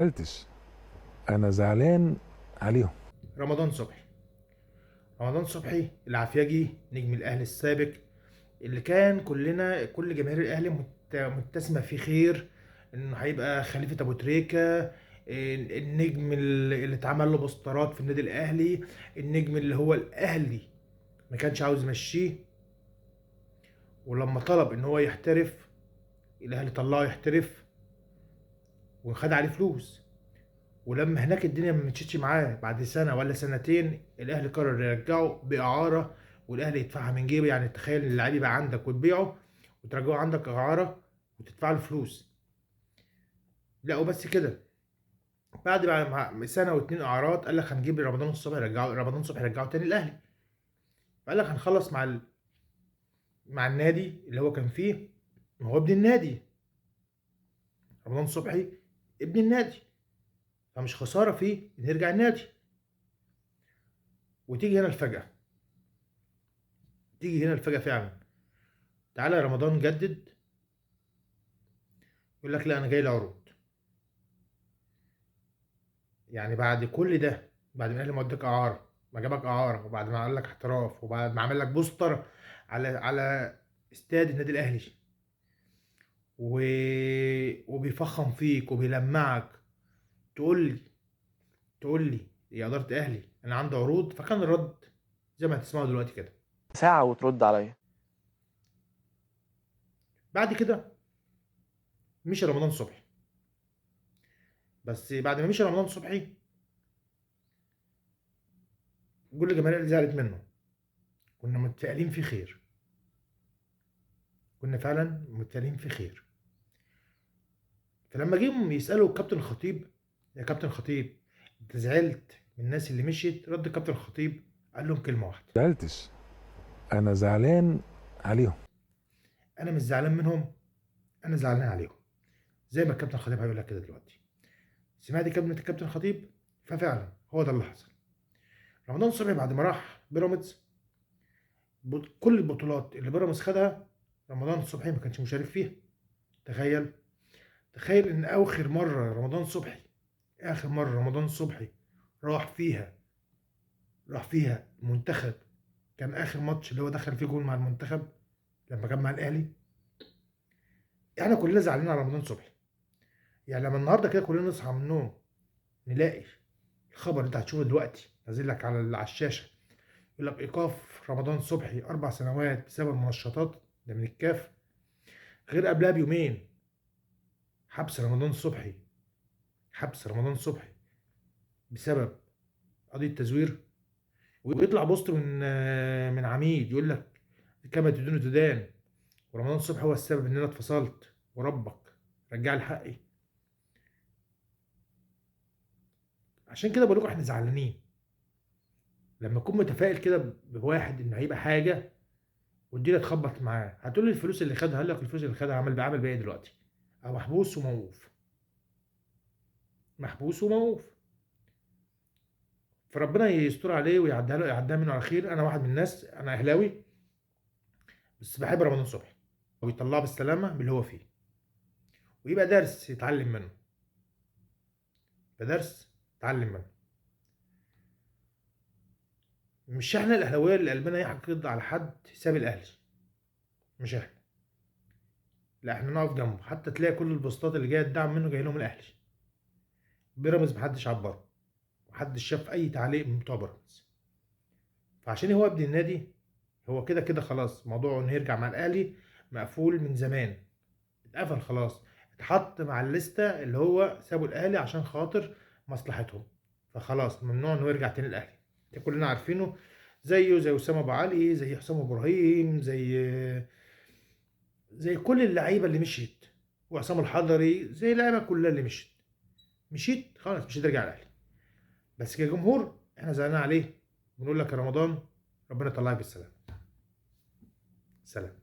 زعلتش، انا زعلان عليهم. رمضان صبحي، رمضان صبحي العفياجي نجم الاهلي السابق اللي كان كلنا كل جماهير الاهلي متسمه فيه خير انه هيبقى خليفة ابو تريكه، النجم اللي اتعمل له بوسترات في النادي الاهلي، النجم اللي هو الاهلي ما كانش عاوز يمشيه، ولما طلب ان هو يحترف الاهلي طلعه يحترف وخد عليه فلوس، ولما هناك الدنيا ما مشيتش معاه بعد سنة ولا سنتين الاهلي قرر يرجعه باعاره والاهلي يدفعها من جيبه. يعني تخيل اللاعب يبقى عندك وتبيعه وترجعه عندك اعاره وتدفع له فلوس. لا وبس كده، بعد بقى سنة واتنين اعارات قال لك هنجيب رمضان الصبحي، رجعه رمضان صبحي رجعه تاني الاهلي، فقال لك هنخلص مع النادي اللي هو كان فيه، ما هو ابن النادي رمضان صبحي ابن النادي، فمش خسارة فيه ان يرجع النادي. وتيجي هنا الفجأة، تيجي هنا الفجأة فعلا، تعالى يا رمضان جدد، يقول لك لا انا جاي لي عروض. يعني بعد كل ده، بعد ما الاهلي ما اداك اعاره، ما جابك اعاره، وبعد ما عمل لك احتراف، وبعد ما عمل لك بوستر على استاد النادي الاهلي، وبيفخم فيك وبيلمعك، تقول لي يا ادارة اهلي انا عندي عروض. فكان الرد زي ما هتسمعوا دلوقتي كده، ساعة وترد عليا. بعد كده مشي رمضان صبحي، بس بعد ما مشي رمضان صبحي كل الجماهير اللي زعلت منه، كنا متفائلين في خير، كنا فعلا متفائلين في خير. فلما جم يسالوا الكابتن الخطيب، يا كابتن خطيب انت زعلت من الناس اللي مشيت؟ رد الكابتن الخطيب قال لهم كلمة واحدة، زعلتش، انا زعلان عليهم. انا مش زعلان منهم، انا زعلان عليهم. زي ما الكابتن خطيب هيقول لك كده دلوقتي. سمعت كلمة الكابتن خطيب، ففعلا هو ده اللي حصل. رمضان صبحي بعد ما راح بيراميدز، كل البطولات اللي بيراميدز خدها رمضان صبحي ما كانش مشارك فيها. تخيل، تخيل ان اخر مرة رمضان صبحي، اخر مرة رمضان صبحي راح فيها المنتخب، كان اخر ماتش اللي هو دخل فيه جول مع المنتخب لما كان مع الاهلي. احنا كلنا زعلانين على رمضان صبحي. يعني لما النهارده كده كلنا نصحى من النوم نلاقي الخبر اللي انت هتشوفه دلوقتي نازل لك على الشاشة، يقول لك ايقاف رمضان صبحي 4 سنوات بسبب المنشطات، ده من الكاف. غير قبلها بيومين حبس رمضان صبحي، حبس رمضان صبحي بسبب قضية تزوير. ويطلع بوست من عميد يقول لك كما تدين تدان، ورمضان صبحي هو السبب ان انا اتفصلت، وربك رجع لي حقي. عشان كده بقول لكم احنا زعلانين. لما اكون متفائل كده بواحد ان هيبقى حاجة والدنيا تخبط معاه، هتقول لي الفلوس اللي خدها، هقول لك الفلوس اللي خدها عمل بيها ايه دلوقتي؟ او محبوس وموقوف، محبوس وموقوف. فربنا يستر عليه ويعديها له، يعديها منه على خير. انا واحد من الناس، انا اهلاوي بس بحب رمضان صبحي، ويطلعه بالسلامة باللي هو فيه، ويبقى درس يتعلم منه، يبقى درس يتعلم منه. مش احنا الاهلاوية اللي قلبنا يحقد على حد ساب الاهلي، مش احنا، لا احنا نقف جنبه. حتى تلاقي كل البوستات اللي جاية الدعم منه جاي لهم الاهلي. بيراميدز محدش عبره، محدش شاف اي تعليق من بتوع بيراميدز. فعشان هو ابن النادي، هو كده كده خلاص موضوعه انه يرجع مع الاهلي مقفول من زمان، اتقفل خلاص، اتحط مع الليستة اللي هو سابوا الاهلي عشان خاطر مصلحتهم، فخلاص ممنوع انه يرجع تاني الاهلي. ده كلنا عارفينه، زيه زي اسامة ابو علي، زي حسام ابراهيم، زي كل اللعيبة اللي مشيت، وعصام الحضري، زي اللعيبة كلها اللي مشيت، مشيت خلاص مش هترجع الاهلي. بس كجمهور احنا زعلانين عليه، بنقول لك يا رمضان ربنا يطلعك بالسلامة. سلام.